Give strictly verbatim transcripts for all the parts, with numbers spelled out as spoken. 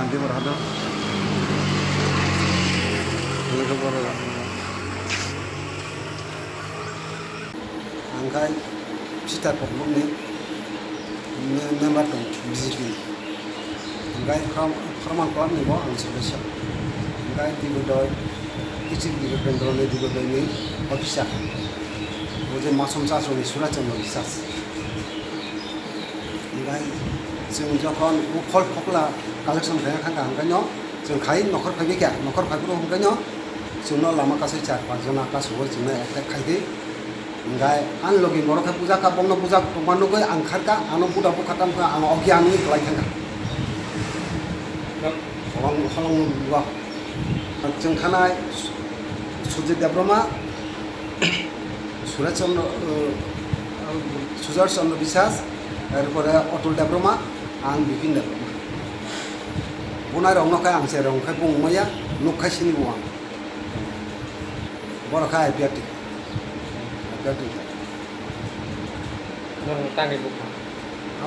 Debor hado. Ang khe Sitar Kokborok ni me-, member tong B J P ni. Ang khe Khorokma Club ni bo ang sodosyo. Ang khe Dibodoi, Kichik Dibodoi Kendro ni Dibodoi ni officer. Bo je Masom Chasong ni Suraj Chandra Biswas. Ang khe chwng jokhon o khol khokla collection khaina thangkha, ang khe no chwng khai nokhor phaibai kha, nokhor phaiphuru hwnkhe no chwngno lama kasui char panch jona kasui chwngno attack khaidi. Hingkhe ani logi borok khe bujak kha, bongno bujak tongma nugwi ang kharkha, ano buda bukha tamkha, ang ogi anwi kwlai thangkha. Holong, holong nukgo. Chwng thanai Sujit Debbarma, Suraj Chandra, uh, Sujat Chandra Biswas, erpore Atul Debbarma, ang Bipin Debbarma. Bunai rokno khe ang se rong khe bung maya, nuk khai sini bo ang. Borok kha I P R T. I P R T. Norok tamni bukha.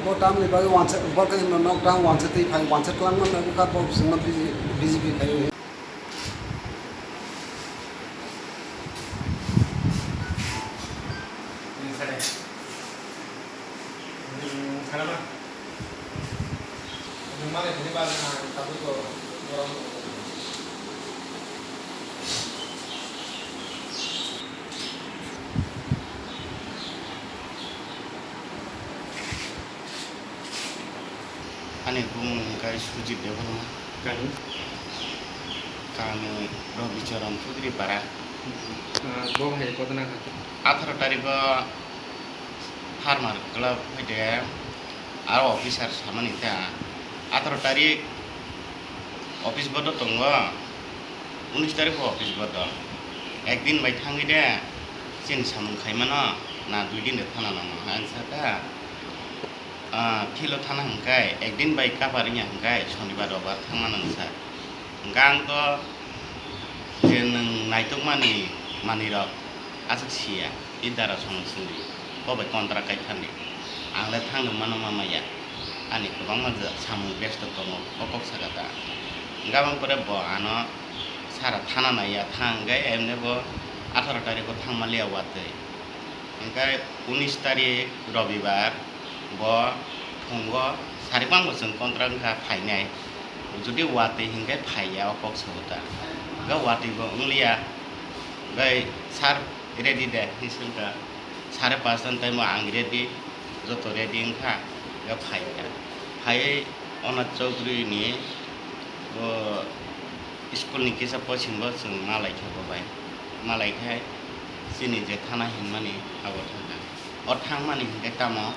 Abo tamni bagwi wansa, borok khe nok tang wansa twi phai, wansa twlangma nai bukha, borok chwngno B J P khai. Ani bumung hwnkhe Sujit Debbarma. Kami? Kami Robicharan Chudri Para. Ah, bo hai kotona kha? Atharo tarikh o Farmer Club phaide, aro officer samani ta. Atharo tarikh office bodo tongo, unis tarikh o office bodo. Ekdin bai thangwi de, chini samung khaimano, na dui din de thana nangma, ang sakha. Ah, philo thana hwnkhe, ekdin bai kapar wngya hwnkhe, sonibar robar thangmano wngsa. Hwnkhe ang to je nwng naitokmani manwirok aswk siya, idara song songwi, bo bai contract kai thani. Ang le thangno mano ma maya, ani kwbangma je samung besto tongo, o kok saka ta. Hwnkhe aboni pore bo ano sara thana naiya, thang hwnkhe emne bo atharo tarikh o thangma liya watwi. Hwnkhe unis tarikh Robibar, bo phungo sari bangbo chwng contract wngkha phainai. Jodi watwi hwnkhe phaiya o kok sabo ta. Hwnkhe watwi bo wngliya, hwnkhe sir ready de hinwi swngkha. Sare paanch ta time o ang ready, joto ready wngkha, hwnkhe phaikha. Phaiwi Onat Chaudhary ni bo school ni kisa poisingo chwng malai kha bo bai. Malai khai chini je thana hinmani abo thangkha. O thangmani hinkhe tamo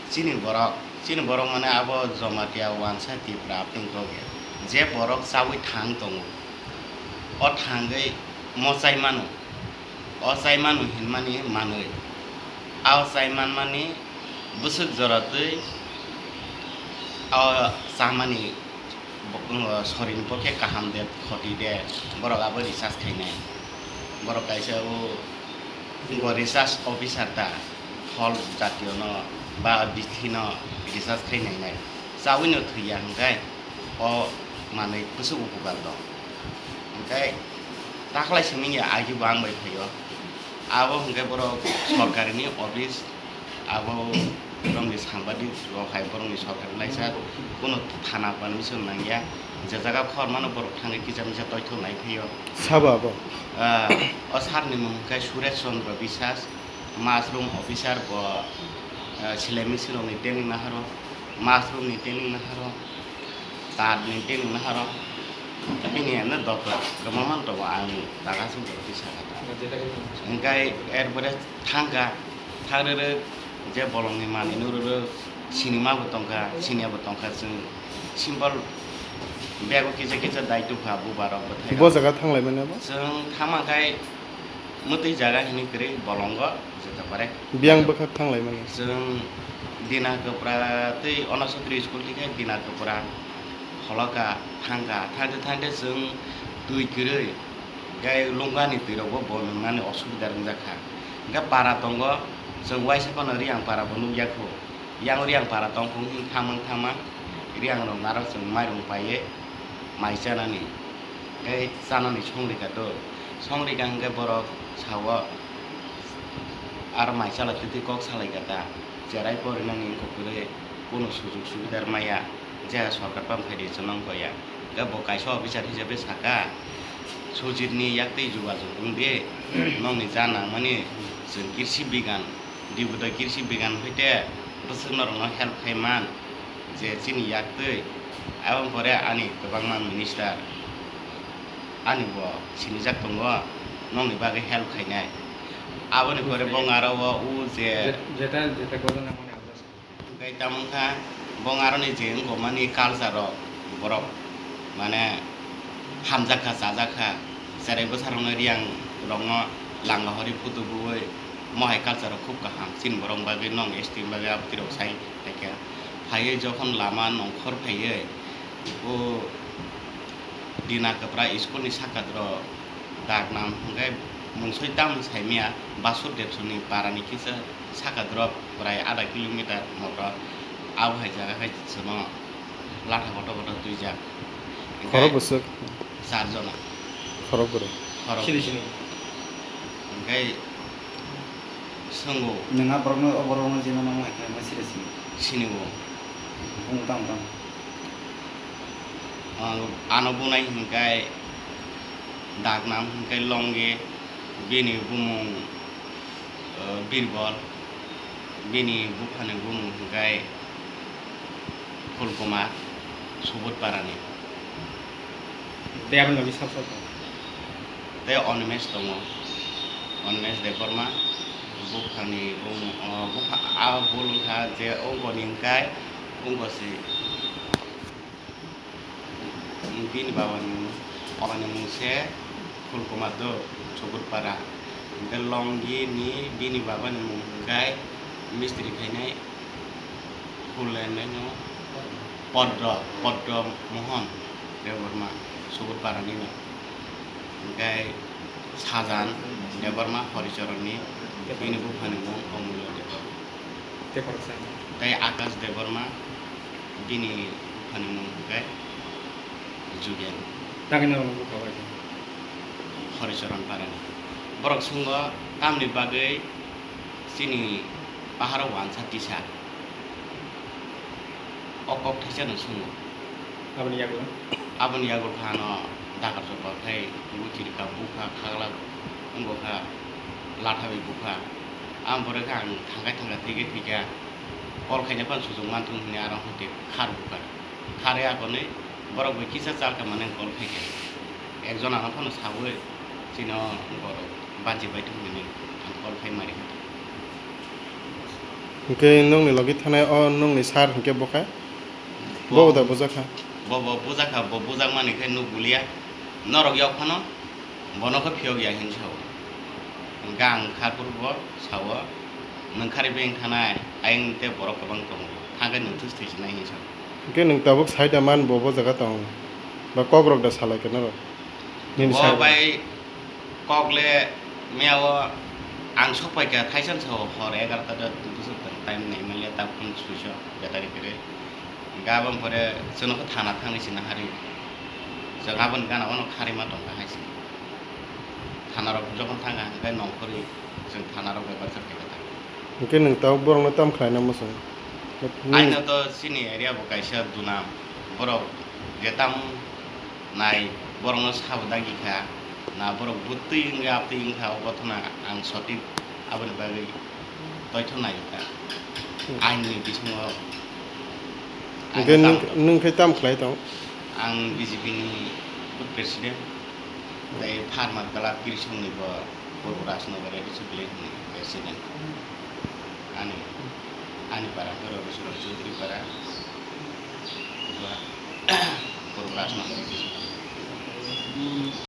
chini borok, chini borok mane abo Jamatia wansa Tipra apni borok ya. Je borok chaui thang tongo, o thangwi mochai mano. O chai mano hinmani manwi. O chai manmani bwswk jora twi o chamani bo-, sorini pokhe kaham de, khoti de, borok abo research khainai. Borok kaisa o, bo research officer ta, hol jatiyono ba bithi no research khainai nai. Chaui no thwiya hwnkhe o manwi bwswk upokar dong. Hwnkhe takhwlai simi ya agi bo ang bai phaio. Abo hwnkhe borok sorkarini office, abo borokni sangbadik rok hai borokni sorkar laisa kunu thana permission nangya. Je jaga khor mano borok thangwi kisa misa toithok nai phaio. Sabo abo? Ah, o sir ni mung hwnkhe Suresh Chandra Biswas, mushroom officer bo, ah, silai misi rokni training naharo, mushroom ni training naharo. Tat ni tini naharo. Bini ano dokla. Kwbangma tongo ang taka sung tongwi saka. Hwnkhe er pore thangkha. Thangrwrwk je bolongni manwi nurwrwk sinima bo tongkha, siniya bo tongkha. Chwng simple bego kisa kisa dai tongkha bubarok bwthai. Bo jaga thanglai mani bo? Chwng thangma khai mwtwi jaga hini kwrwi bolongo jeta pare. Biyang bwkhak thanglai mani. Chwng Dina Kwpra tei Onasotri school thikhe Dina Kwpra holoka thangkha. Thangte thangte chwng twi kwrwi, gai lungani twi rokbo bo nwngnani osubida wngjak kha. Hwnkhe para tongo, chwng waisa phano Riyang para bo nukya kho. Yang Riyang para tong phung hwn thamang thamang Riyang rok narok chwng mairung paiwi Mai chanani, tei chanani songrika do. Songrika hwnkhe borok sao, "Aro mai chala twi twi kok salaikha ta? Cherai porinani wngkha kwrwi, kunu sujug subidar maya, je sorkar phan phaidi chwng nang koya." Hwnkhe bo kaisa officer hisabe saka, "Sujitni yak twi jogajog wngdi, nokni ja nangmani chwng kirsi bigan." Dibudoi kirsi bigan hoite bwswk norokno help khai man je chini yak twi. Aboni pore ani kwbangma minister ani bo sinijak tongo nokni bagwi help khainai. Aboni pore bong aro o u je jeta jeta gotona mane abra. Tei tamo wngkha bong aroni je wngkha mani culture rok borok mane hamjakha, chajakha, cherai bwsarokno, riyang rokno langa hori photo bui, mohai culture rok khub kaham. Chini borok bagwi, nong S T ni bagwi abo twi rok sai paikha. Phaiwi jokhon lama nongkhor phaiwi, o Dina Kwpra school ni saka dro dak nam hwnkhe mungsoi tamo saimaya, Basudeb songni para ni kisa saka dro prai adha kilometer moto, abo hai jaga khai chwngno latha kotor kotor twijak. Khorok bwswk? Char jona. Khorok bwrwi? Khorok sini, bwrwi. Sini. Hwnkhe swngo. Nwng a borokno, o borokno je mano wngkha, sini sini. Sini o. Bung tang tang. Ang ano bunai hwnkhe dak nam hwnkhe Longi, bini bumung, eh, Birbol, bini buphani bumung hwnkhe Phulkumar, Subutparani. Tei aboni logi sab sab tong? Tei Onimesh tongo. Onimesh Debbarma, buphani bumung, o, bupha, a bul wngkha je ongkoni hwnkhe ongkosi. Bini babani mung, babani mung se Phulkumar do, Chogutpara. Hwnkhe Longi ni bini babani mung hwnkhe mistri khainai Phulai no Poddo, Poddo Mohon Debbarma, Chogutpara ni no. Hwnkhe Sajan Debbarma, Horicharan ni, bini buphani mung Omulya Debbarma. Tei khoroksa. Tei Akash Debbarma, bini buphani mung hwnkhe Jugen. Tangwi norokno bukha bai khe. Horicharan Parani. Borok swngo, tamni bagwi chini paharo wansa tisa? O kok thaisano swngo. Aboni yagulo? Aboni yagulo kha ano dakar chopor khai, buchirka bukha, khagla wngkha, lathabi bukha. Ang borok khe ang thangkai thangkai thwikhe thwikha. Call khaina phano suchung manthung hwnwi aro hwnkhe khar bukha. Kharwi akonwi borok bai kisa chalka mane call khaikha. Ekjon ano phano sawi chini o borok banchi baithung hwnwi ang call khai mari kha. Hwnkhe nokni logi thanai o nokni sir hwnkhe bo kha? Bo bo, uda bujakha? Bo bo bujakha, bo bujakmani khe nuk bulia. Norok yok phano bono khe phiyok ya hin sao. Hwnkhe ang kha phuru bo sao, "Nwng khari beng thanai, ayang tei borok kwbang tongo, thangkhe nwng thus thwisinai," hin sao. Hwnkhe nwng tabuk saida man bo bo jaga tong? Ba kok rok da salai khe norok? Nini bo sir bai kok le miyao ang sok paikha, thaisa sao hor egarota da bwswk time nai manliya, tabuk phano suiso betari kwrwi. Hwnkhe aboni pore chwngno khe thana thangwi sina hari. Chwng aboni gana bono kharwi ma tongkha hai se. Thana rok jokhon thangkha hwnkhe nongkhorwi chwng thana rok bai baksa phaikha ta. Hwnkhe nwng tabuk borokno tam khlaina muchung? Aino to chini area bo kaisa dunam. Borok je tam nai, borokno sabo dagi kha, na borok bwtwi wngya, abtwi wngkha, o gothona ang sotik aboni bagwi toitho nai kha. Hmm. Aini bisingo hwnkhe aini nwng, tam nwng khe tam khlai tong? Ang B J P ni president, tei Farmer Club Kirisongni bo Purbo Rajnagar A D C village ni president. Ani, ani para khe Ravi Suran Chaudhary para. Purbo Rajnagar.